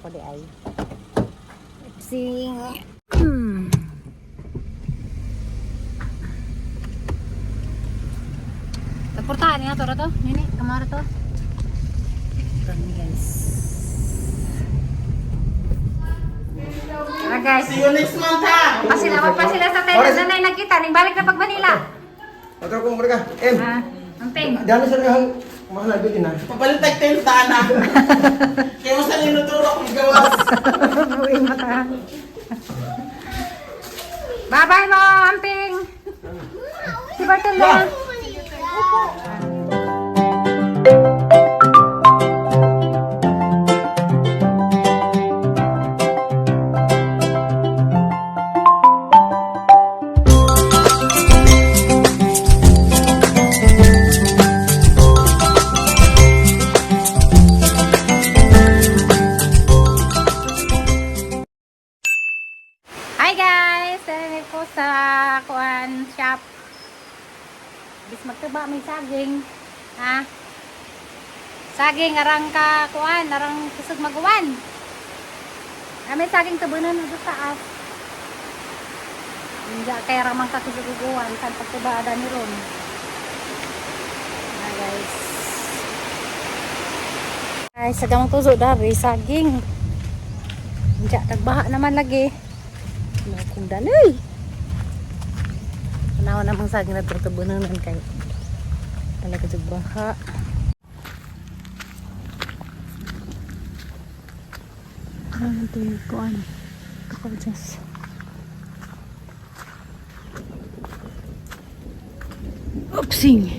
ko di ay. Sing. Taportahan nga to ra to. Nini, kamara to. Kami, guys. Ah, guys. See you next month, ha? Pasila pa sila sa Thailand na nay nagkita ning balik na pag Manila. Otro kong mereka. Em. Ah, amping. Dami sa nahang mahal na din na. Papalit tag tenta na. Kaya mo sa ninuturo kong gawas. Uy, mata. Bye-bye mo, amping. Si Bartol na. Hi guys! Dahil ko sa kuan shop. Bis magtuba may saging. Ha? Saging arang ka kuan, arang kusog maguwan. Ah, may saging tubunan na sa taas. Hindi kaya ramang ka kusog uguan kan pagtuba ada ni ron. Ah, guys. Ay, sa gamang tuzo dari saging. Hindi, tagbaha naman lagi. Ano kung daloy. Tanawa namang saging na tutubunan kay talaga jud baha. Ano ito yung kuan? Kakabjas. Oopsing!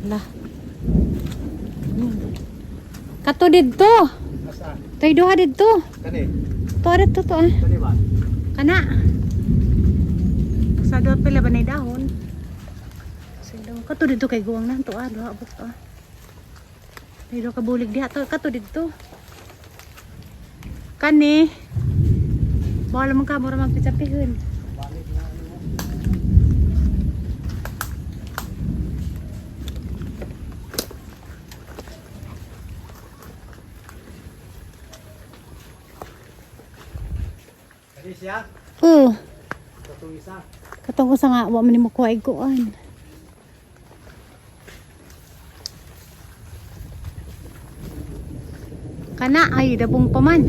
La. Kato didto. Asa? Toy duha didto. Kani. To didto to ah. Kani ba? Kana. Sa duha pila ba nay dahon? Sa dahon kato didto kay guwang nan to ah, duha abot to ah. May duha ka bulig diha to kato didto. Kani. Bawal man ka mura magpitsapihon. Kani siya? Oh, Katong isa. katong usa nga wa man nimo kuha iguan. Kana ay dabong pa man.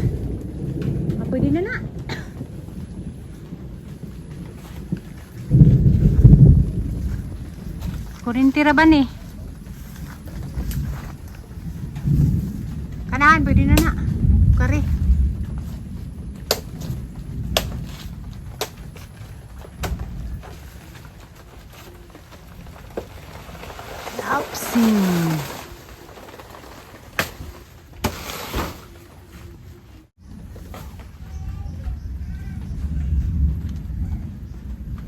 Ah, pwede na na. Kurinti ra ba ni? Kanahan, pwede na na. Kare. Lapsing.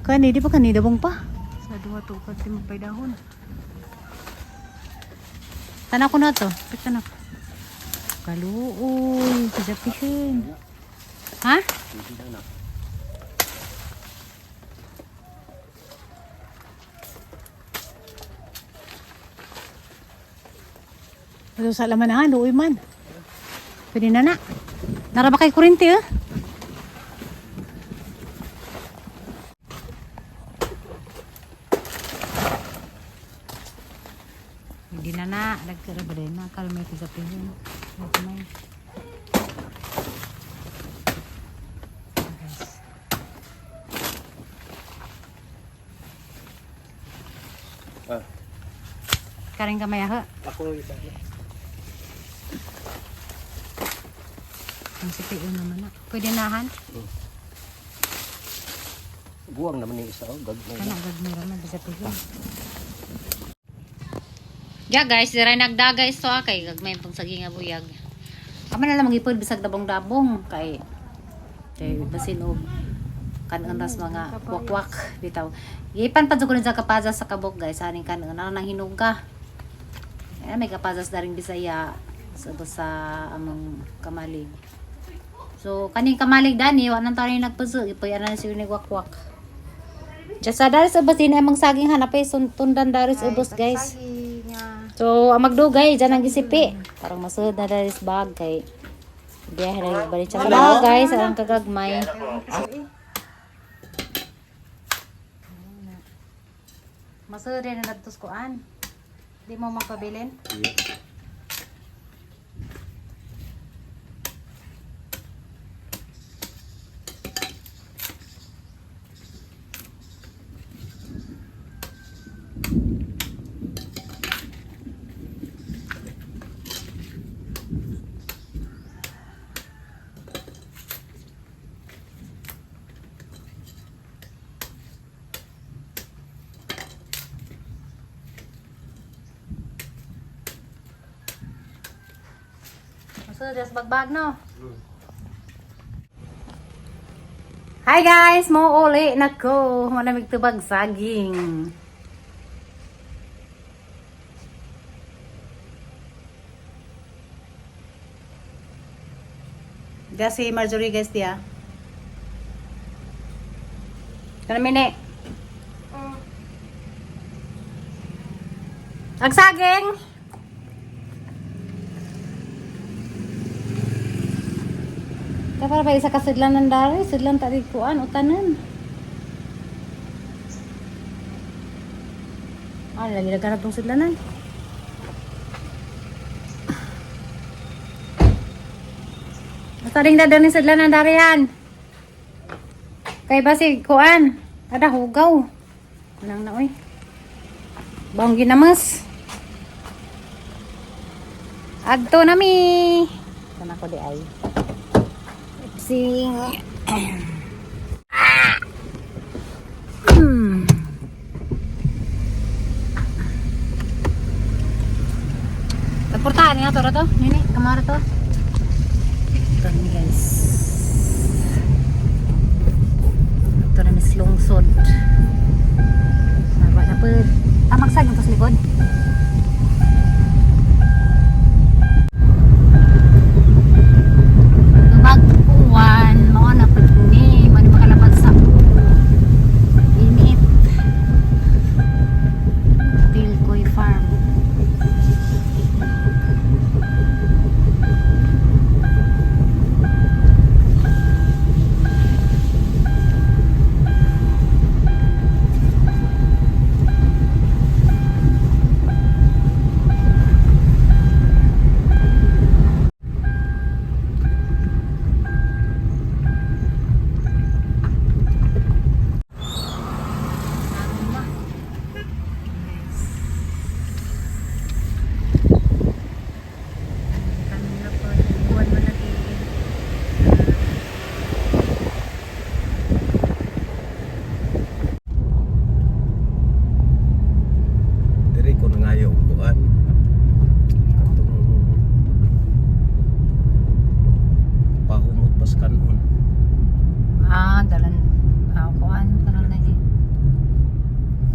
Kani, di pa kani dabong pa? Sa duha to, pati mo pa'y dahon. Tanaw ko na to. Pita na. Kaluoy, kajapihin. Ha? Ano sa laman na, luoy man. Pwede na na. Nara ba kay kurente eh? Hindi na na. Nagkara ba din na? Kalmay ko sa pihin. May. Guys. Ah. Karing kamay ha. Ako isa. Ang sipiin naman na. Pwede nahan? Buwang naman yung isa oh, gagmay. Kana gagmay ra man bisa pihin. Ja guys, diray nagdaga isto ah, kay gagmay pang saging nga buyag. Amo na lang magipod bisag dabong-dabong kay kay basin og kanon tas mga wakwak bitaw. Gipan pa jud ko ni sa kapazas sa kabok guys, aning kanon na nang hinuga. Ay may kapazas daring Bisaya sa sa among kamalig. So kaning kamalig dani wa nang tayo nagpuso, ipoy ana siya ni wakwak. Just sa daris ubos din amang saging hanapay tundan daris ubos guys. So ang magdugay dyan ang gisipi. Parang masud na daris bag kay Biyahe na yung balik. Tsaka guys, ang kagagmay. Masuri na nagtuskuan. Di mo magpabilin? Masuri sa bagbag, no? Hi guys! Mo uli na ko. Manamig tubag saging. Diya si Marjorie guys diya. Kanami ni. Ang saging! Kapag pa isa ka sudlan ng dari, sudlan tadi kuan utanan. Ah, lagi naghanap tong sudlanan. Basta ring dadon ni sudlanan darihan. Kay basi kuan, ada hugaw. Nang na oy. Bawang ginamas. Adto nami. Kana ko di ay. Sing. Tagportahan nga to to. Nini, kamara to. Ito ni guys. Ito na miss lungsod. Narwa na pud. Ah, magsag ito sa likod. Tubag-uwan, mao na pud ni, mao ni makalapad sa init. Tilkoy Farm. Diri ko na ngayo kuan. Atong pahumot pas kanon. Ah, dalan ah, kuan kanang lagi.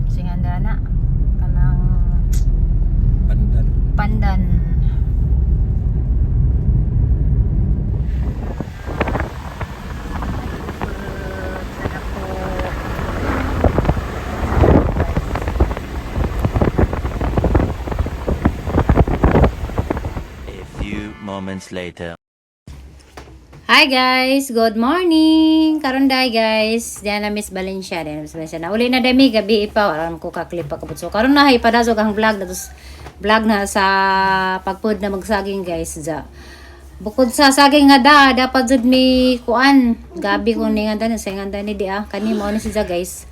Singanda na kanang Pandan. pandan. A few moments later. Hi guys, good morning. Karon day guys, diyan na Miss Valencia, diyan na Miss Valencia. Na uli na dami gabi ipa, wala ko ka-clip pa kabut. So karon na hay padasog ang vlog na vlog na sa pagpud na magsaging guys za. Bukod sa saging nga da, dapat jud mi kuan. Gabi ko ni nga da sa nga da ni di ah. Kani mao ni siya guys.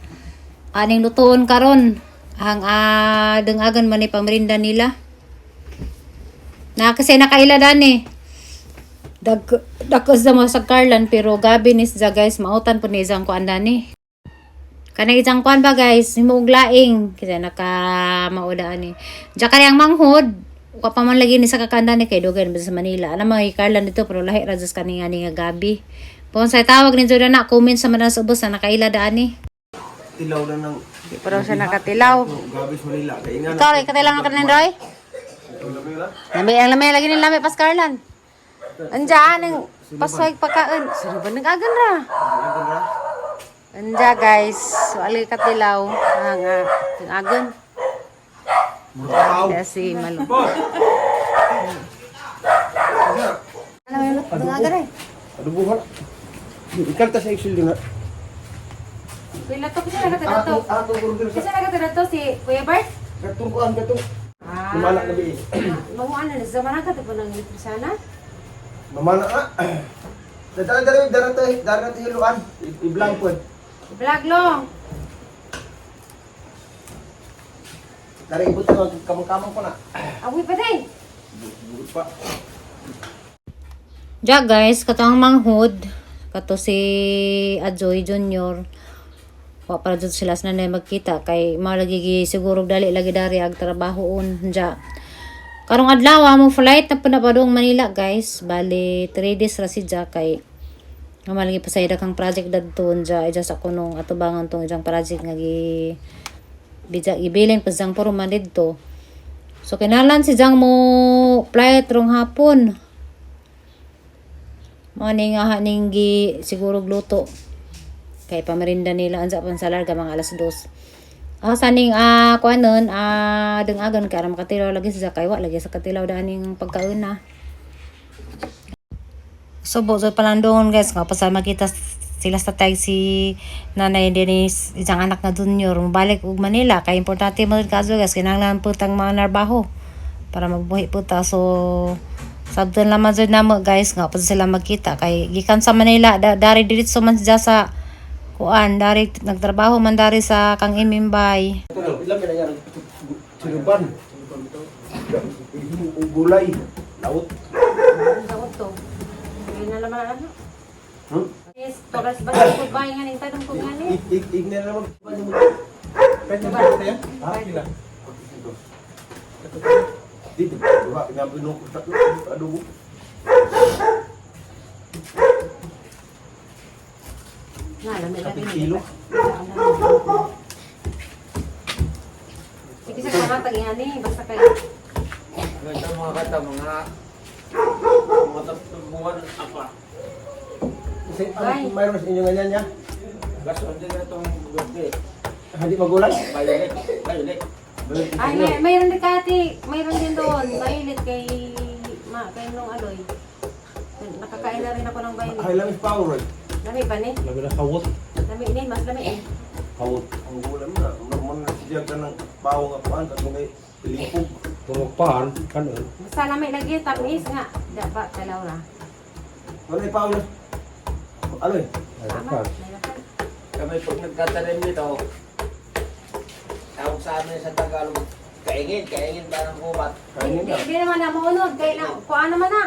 Aning lutuon karon. Ang dengagan man ni pamerinda nila. Na kasi nakaila dan eh. Dag dakos na mo sa Carlan pero gabi ni siya guys mautan po ni isang kuan dani. Kanang isang kuan ba guys, himo og laing kasi naka maudaan ni. Diya kanang manghod, wa pa man lagi ni sa kakanda ni kay dugay na ba sa Manila. Alam mga Carlan dito pero lahi ra jud kani nga ni nga gabi. Pon sa tawag ni Jordan na comment sa man sa ubos na nakaila daan ni. Tilaw na ng Di pa raw siya nakatilaw. gabi sa Manila kay nga. Ikaw rin, katilaw na kanin Roy? Lami, ang lami, lagi ni lami pas Carlan. Andiyan, ang paswag pagkaon. Sino ba nag-agan ra? Anja guys, wali katilaw. Ah, nga, ang agon. Kaya si Malo. Ano, ang agon eh. Adubuhan. Ikalta sa Excel din na. Pila to kasi nagkatadato. Ato burger Kasi sa nagkatadato si Kuya Bart. katong kuan katong. Ah. Lumala na bi. Mahuan na zaman ka tipo ng sana. Mamana na. Dara dara dara to dara to hiluan. I-blank po. Vlog long. Dara ibot ko kamang-kamang ko na. Awi pa day. Bugot pa. Ja guys, kato ang manghud, kato si Adjoy Junior. Wa para jud sila sa nanay magkita kay mao lagi gi siguro dali lagi dari ag trabahoon ja. Karong adlaw mo flight na pud na padung Manila guys. Bali 3 days ra si Ja kay nga malagi pa sa kang project dadto ja ija sa kunong atubangan tong ijang project nga gi bija ibilin pa sang puro man didto. So kinalan si Jang mo flight rong hapon. Mao ni nga haning gi siguro gluto. Kay pamerinda nila ansa pan sa larga mga alas 2. Ah saning kuanon dengagon kay aram katilaw lagi sa kay wa lagi sa katilaw daaning pagkaon na. Subo so palandongon guys nga pasama kita sila sa tag si Nanay Denise isang anak na junior mobalik og Manila kay importante man kaso guys kinahanglan po tang mga narbaho para magbuhi po ta, so sabton lamang jud namo guys nga pa sila magkita kay gikan sa Manila da, dari diretso man siya sa kuan dari nagtrabaho man dari sa Kang Imimbay. Ilang kaya yan? Sinuban. Gulay. Laot. Daot to. Hindi na naman ano. Hmm? Yes, toras ba ko ba nga ning tanong ko nga ni? Ik ik na naman. Pwede ba yan? Ha? Pila. Dito, diba? Pinabinong ko sa adobo. Na, lami lagi. Kapit kilo. Sige sa kamatag ni basta kay Ito mga kata, mga mga tatlong buwan apa. Kasi ano, mayroon sa inyo ganyan niya? Gaso, hindi na itong gabi. Hindi magulay? Violet, violet. Ay, mayroon din kati, mayroon din doon, violet kay ma kay nung aloy. Nakakain na rin ako ng violet. Ay, lamis power. Lami ba ni? Labi na kawot. Lami ni, mas lami eh. Kawot. Ang gulam na. Normal na siya ka ng bawo nga kuan. Katong kay pilipog. Tumugpaan. Kanon. Basta lami lagi tamis nga. Dapat kalaw ra. Ano yung power? Ano eh? Tama. Mayroon. Kami pag nagtatanim nito, tawag sa amin sa Tagalog, kaingin, kaingin ba ng gubat? Kainin Di, na. di naman na maunod kay na kuan naman na.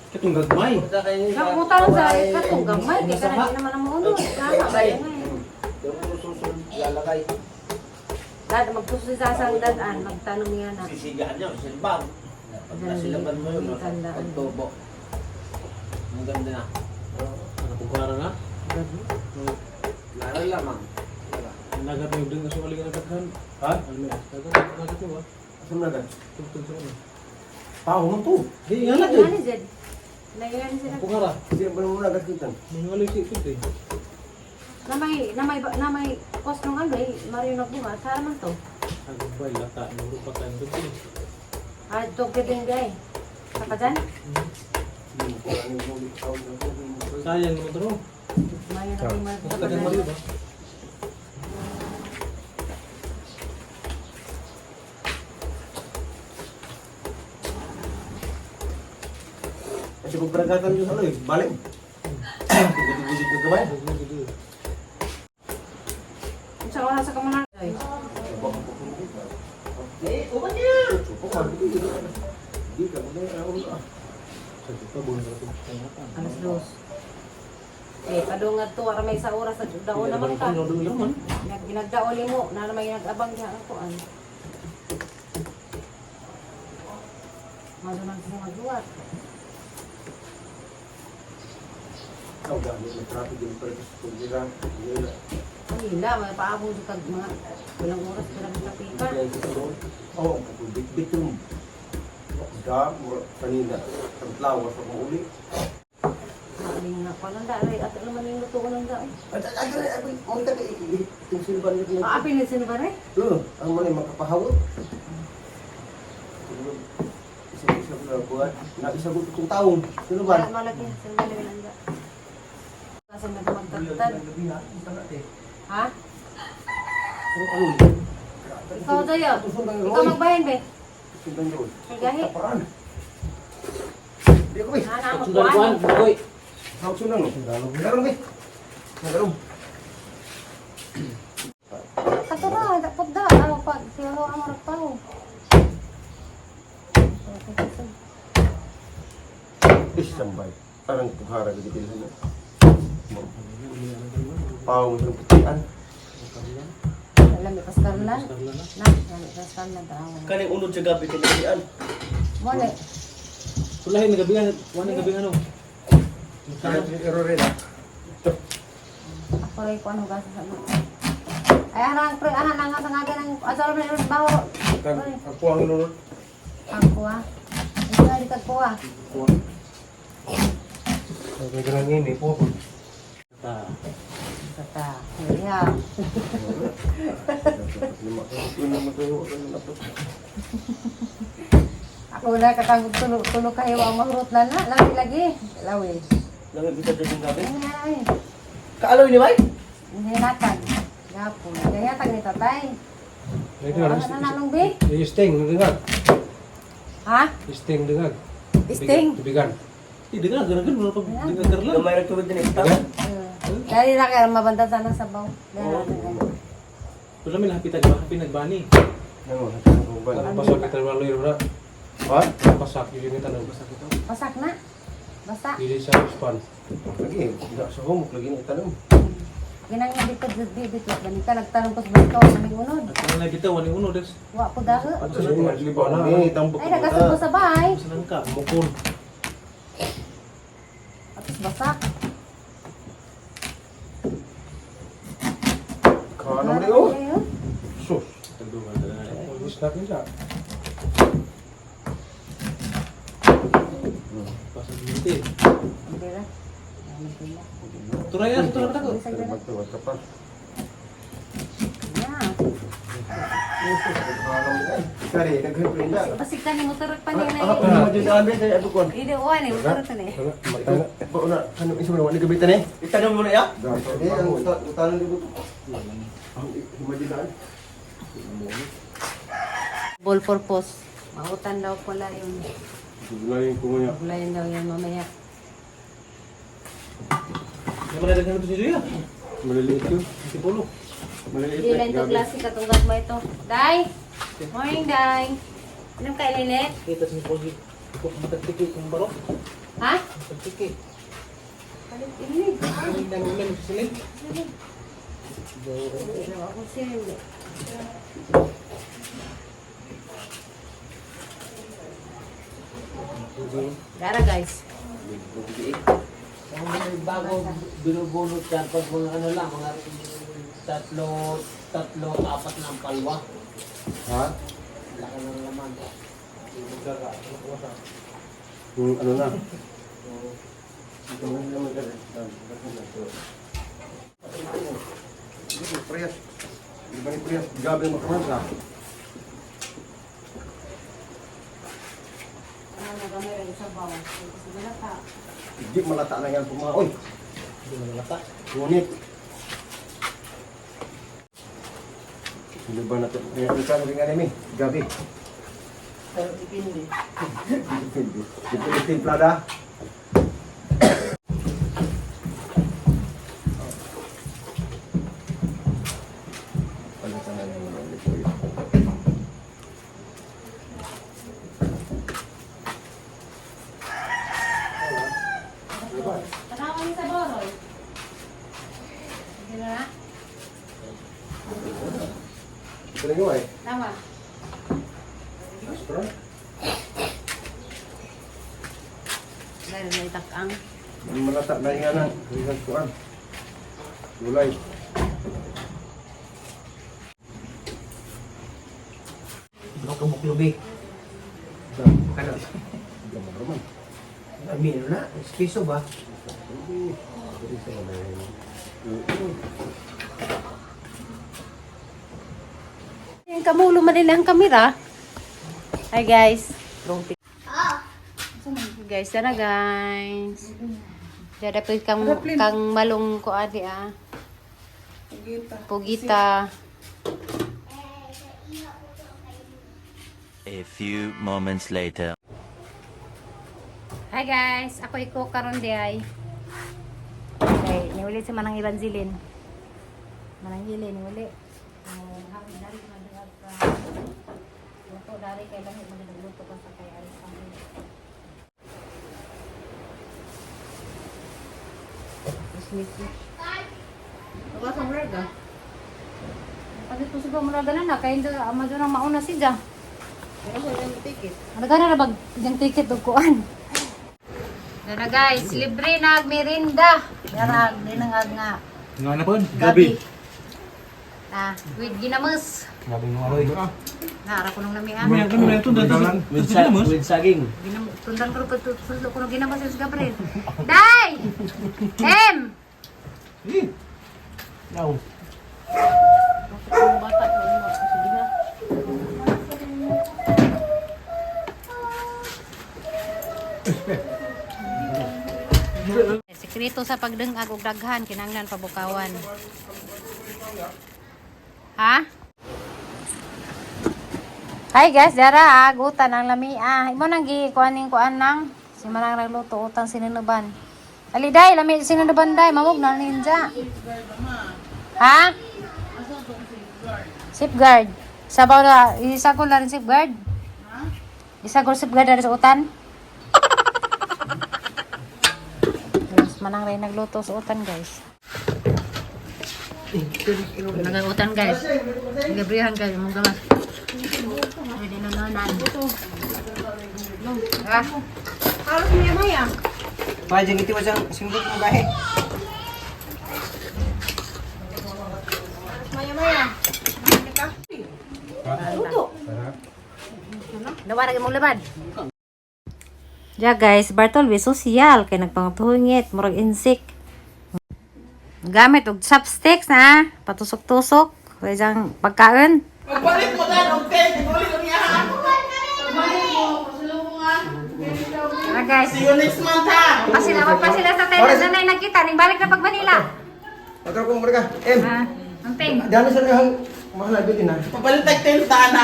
Katong gagmay. Punta kaingin ka. Nakuta lang sa katong gamay kay kana di naman na maunod. Tama ba yan eh. Doon mo susunod, lalagay. Dad magtusoy sa asang dadaan, magtanong niya na. Sisigahan niya, silbang. Pag nasilaban mo yun, Tandaan. pagtubo. Ang ganda na. Ano kung kara na? Laro lamang. Diba? Nagat mo yung ding kaso kalingan na daghan. Ha? Ano mo? Dagat nagat mo ba? Asa mo na Tugtog sa ano? Paho mo to. Di nga lang yun. Ni Zed. Layan sila. Kung kara. Hindi ba mo nagat kita? May wala si ito eh. Na may cost ng ano eh, Mario nagbuhat, saan man to? Agubay lata. Nuro pa tayong gabi. Ah, dog ka din gay. Saka dyan? Sayang naman ito. Mario nagbuhat. Mas tagang Mario ba? Kasi kung peragatan nyo sa ano eh, baling. Gugod-gugod na gamay. Sa oras sa kamunan. Ay, Eh, uban niya! Hindi ka, magay ah. Sabi pa, buwan na ito. alas dos. Eh, padungad to, ara may sa oras, nagdaon naman ka. Laman. Nagdaon mo, na may nag-abang diha ang kuan. Madunan sa mga duwat. Ikaw gamit ng traffic yung pero sa tubira. Manila. Manila, may paabot kag mga walang oras pero sa pika. Oo, bit-bit yung da, kanina. Ang tlawa sa mga uli. Maaling nga ko lang da, aray, ato naman yung luto ko lang da. At at at at at itong silban nito. Ah, apil ni sino ba rin? Oo, ang mga makapahawot. Isa-isa. Kuan. Naisagot itong taong. Sino ba? Wala malaki. Sandali lang da. Kasi nagmagtatad. Ha? Ano? Ikaw tayo. Ikaw magbahin be. Sundan yun. Gahi. Taparaan. Di ako, be. Ana Sundan kuan, magkuan. boy. Hawak sundan, no? Karon, be. Karon. Kato na, dapat da. Aw pag siya ang murag tao. Eh, sambay. Parang kuhara ka dito na. Pawang sa putian. Alam mi paskarlan. Na, lami paskarlan tanaw. Kaning unod sa gabi kay nasian. Mo na. Sulahin na gabi nga, wala gabi ano. Error rin, ah. Ako rin ko ano gasa sa ano. Ay arang pre, aha nang sa nga ng asal mo yung bawo. Ako ang nunod. Ang kuha. Ito ay kag kuha. Ta. Sata. Yeah. Ako na katangog tulo tulo kayo ang mahurot na na lagi lagi. Lawi. Lami bitad sa gabi. Ay ay. Kaaloy ni bay? Hinatag. Gapon. Gayatag ni tatay. Wala na nalong bi? Sting dengag. Ha? Sting dengag. Sting. Tubigan. Eh, dengar, dengar, dengar, dengar, dengar. Gamay ra tubig dinhi. Dali na kaya mabanda sana sa baw. Dali na. Wala may lahapitan, happy nagbani. Ano, ano ba? Pasak kita wala yun na. Ha? Pasak yun yung tanong. Pasak na. Basta. Dili sa span. Lagi, tidak sa humok lagi na itanong. Ginang nga dito dito dito ganita nagtanong ko sa balito sa may unod. At kung nabitaw, wala uno, des. Wa po daho. Ato sa mga liba na. Eh, tambok. Ay nagasubo sa bahay. Senang ka. Mukul. Atos basak. Kano mo oh. Sus. Isnak yun sa. Pasag ginti. Hindi ra. Ano Turay na, turay na ko. Magtuwad ka pa. Yeah. Kano mo eh. Kari, naghimpin na. Basig tani mo turok pa niya na. Ah, ano mo dyan sa amin, ato kon. Hindi uwan eh, motor ta ni. Mata na. Ba una, ano isa mo na gabitan eh? Itanong mo na ya. Eh, ang utanan dito. Ang himadinaan. Ball purpose. Mautan daw pala yun. Gulayin ko nga. Gulayin daw yan mamaya. Yung mga daghan ito si Julia. Maliliit yun. Si Polo. Maliliit Hindi lang ito klase katunggat mo ito. Day! Morning, Day! Anong kaililit? Kita si Polo. Iko matagtiki kung baro. Ha? Matagtiki. Palit ini. Ang dami ulan sa silid. Ako siya. Dara guys. Ang mga bago binubunot yan, pag mga ano lang, mga tatlo, tatlo, apat na ang palwa. Ha? Laki ng laman. Yung ano na. Ito na naman ka rin. Priyas. Di ba ni Priyas? Gabi ang makamansa. Ano na gamay rin sa bawang. Gusto na ta. Hindi malata na yan pumaoy. Hindi malata. Ngunit. Hindi ba natin? Kaya ito rin nga namin. Gabi. Pero depende. Depende. Depende timplada. Palitan na lang ng lipoy. Tanawan ni sa boroy. Hindi na na. Ito na yun eh. Tama. Dahil na itakang. Malata na nga na. Ringan kuan. Gulay. Ano ka buklubi? Kano? Gamar man. Amino na, piso ba? Yung kamulo man nila ang kamera. Hi guys. Wrong pic. Guys, tara guys. Diya dapat kang kang malong ko adi ah. Pugita. Pugita. A few moments later. Hi guys, ako iko karon di ay. Okay, niulit si Manang Evangeline. Manang Hili, niuli. Dari madagag ka. Luto dari kay langit magluto ka sa kay Aris ang. Wala kang raga. Pag ito sa mura na na kay hindi ama doon ang mauna siya. Pero ko yung ticket. Ano na bag yung ticket og kuan. Dara guys, libre na ag merinda. Dara dinangag nga. Nga na po. Gabi. Ah, with ginamos. Gabi mo aroy. Naara ko nung lami ah. With saging. Ginam tundan ko pa tulo ko nung ginamos si Gabriel. Day! Em! No. Ang bata ko sige na. Sekreto sa pagdengag og daghan kinahanglan pabukawan. Ha? Hi guys, dara agutan ang lami ah. Imo nang gi kuaning kuan nang si manang nagluto utang sinunuban. Ali day, lami sinunuban day, mamog na ninja. Ha? Safeguard. Sabaw na, isagol na rin safeguard. Isagol safeguard na rin sa utan. Mas manang rin nagluto sa utan, guys. Nag-utan, guys. Gabrihan guys, mong gamas. Pwede na nanan. Ah, Halos maya maya. Pa, dyan iti wasang simbot mo gahe. Maya maya. Nawa na mong labad. Ja guys, Bartol be social kay nagpangtuhingit, murag insik. Gamit og chopsticks na, patusok-tusok, sa isang pagkaon. Magpalit mo dan og tent, ulit ang iya. Pagbalik mo, pasulong nga. Tara guys. See you next month ha. Pa sila, pa sila sa Thailand na nakita, ning balik na pag Manila. Otro ko mo ka. Em. Ah, amping. Dano sa nahang mahal na bitin ha. Papalit tag tent na.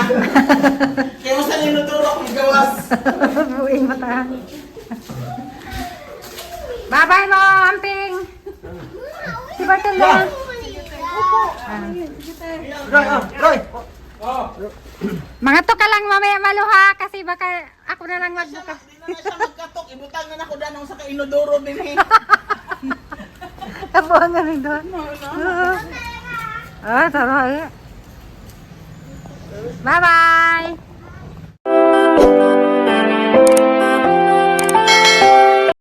Kaya mo sa inodoro kung gawas. Buing mata. Bye-bye mo, amping. Si Bartol na. Roy, ah, Roy. Mga to ka lang mamaya maluha kasi baka ako na lang magbuka. Di na na siya magkatok, ibutang na nako danong sa kainodoro din eh. Kabuang nga rin doon. Ah, tara. Bye-bye.